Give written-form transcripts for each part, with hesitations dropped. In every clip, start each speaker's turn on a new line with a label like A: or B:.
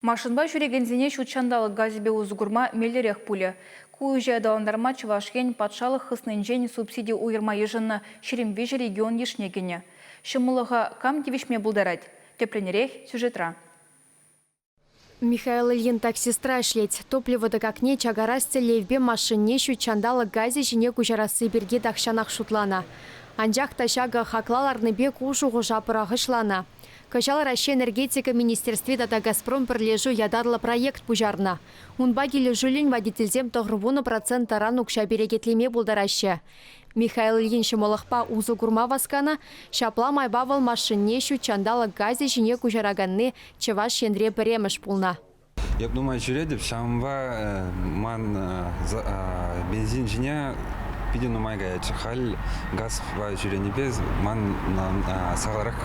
A: Машинпа ҫӳрекенсене ҫут ҫанталӑк газӗпе усӑ курма меллӗрех пулӗ. Ку ӗҫе аталантарма Чӑваш Ен патшалӑх хыснинчен субсиди уйӑрма йышӑннӑ 23 регион йышне кӗнӗ. Ҫӑмӑллӑха кам тивӗҫме пултарать? Тӗплӗнрех сюжетра.
B: Михаил Ильин таксистра ӗҫлет. Топливо тӑкакне чакарас тӗллевпе машинне ҫут ҫанталӑк газӗ ҫине куҫарасси пирки тахҫанах шутланӑ. Анчах та ҫакӑ хакла ларнипе ку шухӑша пӑрахӑҫланӑ. Кӑҫал Раҫҫей Энергетика министерстви тата Газпром пӗрлешӳ ятарлӑ проект пуҫарнӑ. Унпа килӗшӳллӗн водительсем 90% таран укҫа перекетлеме пултараҫҫӗ. Михаил Ильин ҫӑмӑллӑхпа усӑ курма васканӑ, ҫапла майпа вӑл машинне ҫут ҫанталӑк газӗ ҫине куҫараканни Чӑваш Енре пӗрремӗш пулнӑ.
C: Эп нумай ҫӳретӗп, ҫавӑнпа ман бензин ҫине питӗ нумай каятчӗ. Халь газпа ҫӳренипе ман сахалрах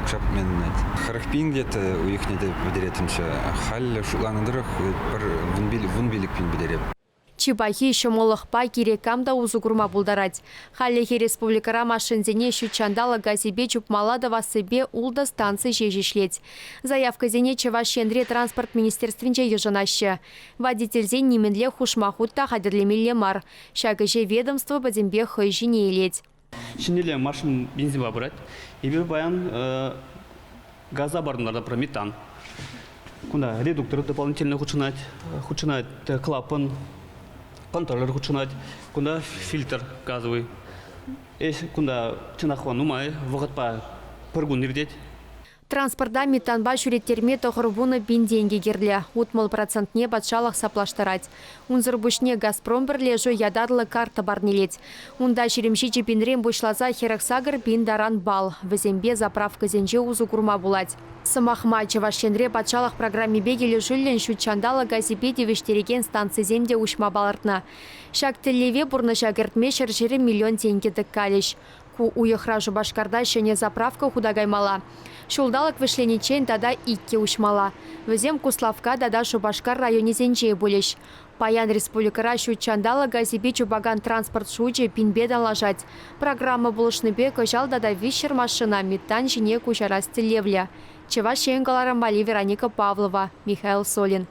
C: укҫа пӗтменнет. 40 пин где-то уйӑхне те пӗтереттӗмччӗ. Халь шутланӑ тӑрӑх пӗр 15 пин пӗтереп.
B: Чи пахи, ҫӑмӑллӑхпа кирек кам та усӑ курма пултарать. Хальлӗхе республикӑра машинсене ҫут ҫанталӑк газӗпе чупмалла тӑвассипе ултӑ станци ҫеҫ ӗҫлет. Заявкӑсене Чӑваш Енри Транспорт министерствинче йышӑнаҫҫӗ. Водительсен нимӗнле хушма хут та хатӗрлемелле мар. Ҫак ӗҫе ведомство пӗтӗмпех хӑй ҫине илет.
D: Ҫӗнӗлле машин бензинпа пырать. Эпир паян газа парӑнтӑмӑр метан. Кунта редуктор дополнительно хутшӑнать, хутшӑнать клапан, контроллер хутшӑнать. Кунта фильтр газовый. Ӗҫ кунта чӑнах нумай вӑхӑтпа пӗр кун иртет.
B: Транспорта метанпа ҫӳреттерме 90 пин тенкӗ кирлӗ. 60 процентне патшалӑх саплаштарать. Унсӑр пуҫне «Газпром» пӗрлешӳ ятарлӑ карта парнелет. Унта 27 пинрен пуҫласа 48 пин таран балл. Вӗсемпе заправкӑсенче усӑ курма пулать. Сӑмах май, Чӑваш Енре патшалӑх программипе килӗшӳллӗн ҫут ҫанталӑк газӗпе тивӗҫтерекен станцисем те уҫма палӑртнӑ. Ҫак тӗллеве пурнӑҫа кӗртме ҫӗр-ҫӗрӗм миллион тенкӗ тӑккалӗҫ. Ку уйӑхра Шупашкарта ҫӗнӗ заправка хута каймалла. Ҫулталӑк вӗҫлениччен тата иккӗ уҫмалла. Вӗсем Куславкка тата Шупашкар районӗсенче пулӗҫ. Паян республикӑра ҫут ҫанталӑк газӗпе чупакан транспорт шучӗ пинпе танлашать. Программа пулӑшнипе кӑҫал тата 300 машина метан ҫине куҫарас тӗллевлӗ. Чӑваш Ен кӑларӑм валли Вероника Павлова, Михаил Солин.